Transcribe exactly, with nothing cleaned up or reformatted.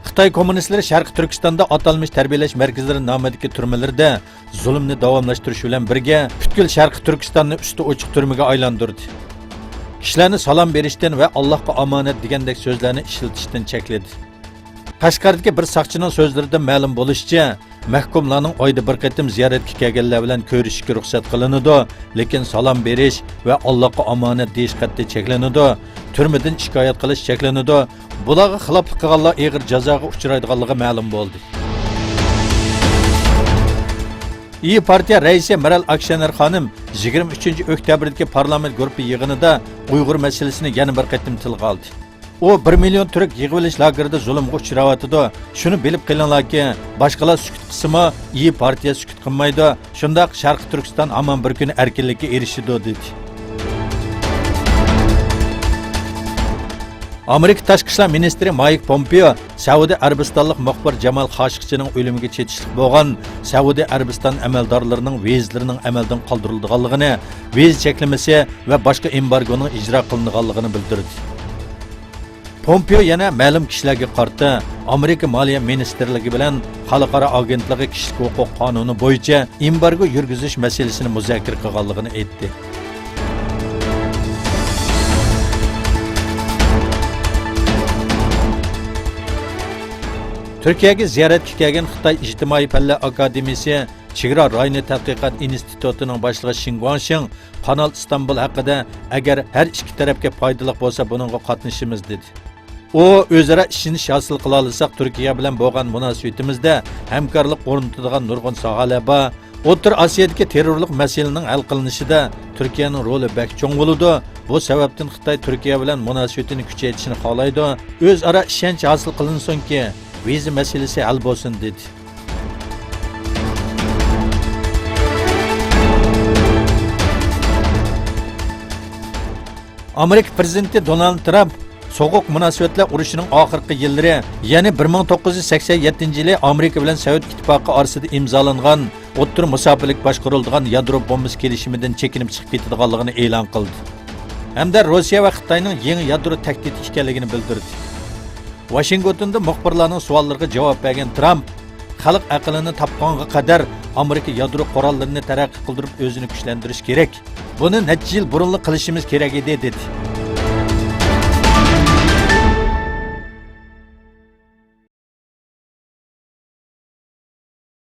خىتاي كوممۇنىستلىرى شەرقىي تۈركىستاندا ئاتالمىش تەربىيەلەش مەركەزلىرى نامىدىكى تۈرمىلىرىدە زۇلۇمنى داۋاملاشتۇرۇش بىلەن بىرگە، پۈتكۈل شەرقىي تۈركىستاننى ئۈستى ئوچۇق تۈرمىگە ئايلاندۇردى. كىشىلەرنى سالام بېرىشتىن ۋە «ئاللاھقا ئامانەت» دېگەندەك سۆزلەرنى ئىشلىتىشتىن چەكلىدى. قەشقەردىكى بىر ساقچىنىڭ سۆزلىرىدىن مەلۇم بولۇشىچە، مەھكۇملارنىڭ ئايدا بىر قېتىم زىيارەتكە كەلگەنلەر بىلەن كۆرۈشۈشكە رۇخسەت قىلىنىدۇ، لېكىن سالام بېرىش ۋە «ئاللاھقا ئامانەت» دېيىش قەتئىي چەكلىنىدۇ، تۈرمىدىن شىكايەت قىلىش چەكلىنىدۇ، بۇلارغا خىلاپلىق قىلغانلار ئېغىر جازاغا ئۇچرايدىغانلىقى مەلۇم بولدى. ئىيى پارتىيە رەئىسى مېرال ئاكشېنەر خانىم يىگىرمە ئۈچىنچى ئۆكتەبىردىكى پارلامېنت گۇرۇپپا يىغىنىدا ئۇيغۇر مەسىلىسىنى يەنە بىر قېتىم تىلغا ئالدى. ئۇ، «بىر مىليون تۈرك يىغىۋېلىش لاگېرىدا زۇلۇمغا ئۇچراۋاتىدۇ. شۇنى بىلىپ قېلىڭلاركى، باشقىلار سۈكۈت قىلسىمۇ، ئىيى پارتىيە سۈكۈت قىلمايدۇ. شۇنداق شەرقىي تۈركىستان ھامان بىر كۈنى ئەركىنلىككە ئېرىشىدۇ» دېدى. ئامېرىكا تاشقى ئىشلار مىنىستىرى مايك پومپېئو سەئۇدى ئەرەبىستانلىق مۇخبىر جامال خاشىقچىنىڭ ئۆلۈمىگە چېتىشلىق بولغان سەئۇدى ئەرەبىستان ئەمەلدارلىرىنىڭ ۋىزىلىرىنىڭ ئەمەلدىن قالدۇرۇلىدىغانلىقىنى، ۋىزا چەكلىمىسى ۋە باشقا ئېمبارگونىڭ ئىجرا قىلىنىدىغانلىقىنى بىلدۈردى. پومپېئو يەنە مەلۇم كىشىلەرگە قارىتا ئامېرىكا مالىيە مىنىستىرلىكى بىلەن خەلقئارا ئاگېنتلىقى كىشىلىك ھوقۇق قانۇنى بويىچە ئېمبارگو يۈرگۈزۈش مەسىلىسىنى مۇزاكىرە قىلغانلىقىنى ئېيتتى. تۈركىيەگە زىيارەتكە كەلگەن خىتاي ئىجتىمائىي پەنلەر ئاكادېمىيىسى چېگرا رايونى تەتقىقات ئىنستىتۇتىنىڭ باشلىقى شېڭ گۇاڭشېڭ قانال ئىستانبۇل ھەققىدە، ئەگەر ھەر ئىككى تەرەپكە پايدىلىق بولسا، بۇنىڭغا قاتنىشىمىز، دېدى. ئۇ، ئۆزئارا ئىشىنىش ھاسىل قىلالىساق، تۈركىيە بىلەن بولغان مۇناسىۋىتىمىزدە ھەمكارلىق ئورنىتىدىغان نۇرغۇن ساھەلەر بار. ئوتتۇرا ئاسىيادىكى تېررورلۇق مەسىلىنىڭ ھەل قىلىنىشىدا تۈركىيەنىڭ رولى بەك چوڭ بولىدۇ. بۇ سەۋەبتىن خىتاي تۈركىيە بىلەن مۇناسىۋىتىنى كۈچەيتىشنى خالايدۇ. ئۆزئارا ئىشەنچ ھاسىل قىلىنسۇنكى، ۋىزا مەسىلىسى ھەل بولسۇن، دېدى. ئامېرىكا پىرېزىدېنتى دونالد ترامپ سوغۇق مۇناسىۋەتلەر ئۇرۇشىنىڭ ئاخىرقى يىللىرى، يەنى بىر مىڭ توققۇز يۈز سەكسەن يەتتىنچى يىلى ئامېرىكا بىلەن سوۋېت ئىتتىپاقى ئارىسىدا ئىمزالانغان ئوتتۇرا مۇساپىلىك باشقۇرۇلىدىغان يادرو بومبىسى كېلىشىمىدىن چېكىنىپ چىقىپ كېتىدىغانلىقىنى ئېلان قىلدى ھەمدە روسىيە ۋە خىتاينىڭ يېڭى يادرو تەھدىتى ئىكەنلىكىنى بىلدۈردى. ۋاشىنگتوندا مۇخبىرلارنىڭ سوئاللىرىغا جاۋاب بەرگەن ترامپ، «خەلق ئەقلىنى تاپقانغا قەدەر ئامېرىكا يادرو قوراللىرىنى تەرەققىي قىلدۇرۇپ ئۆزىنى كۈچلەندۈرۈشى كېرەك. بۇنى نەچچە يىل بۇرۇنلا قىلىشىمىز كېرەك ئىدى» دېدى.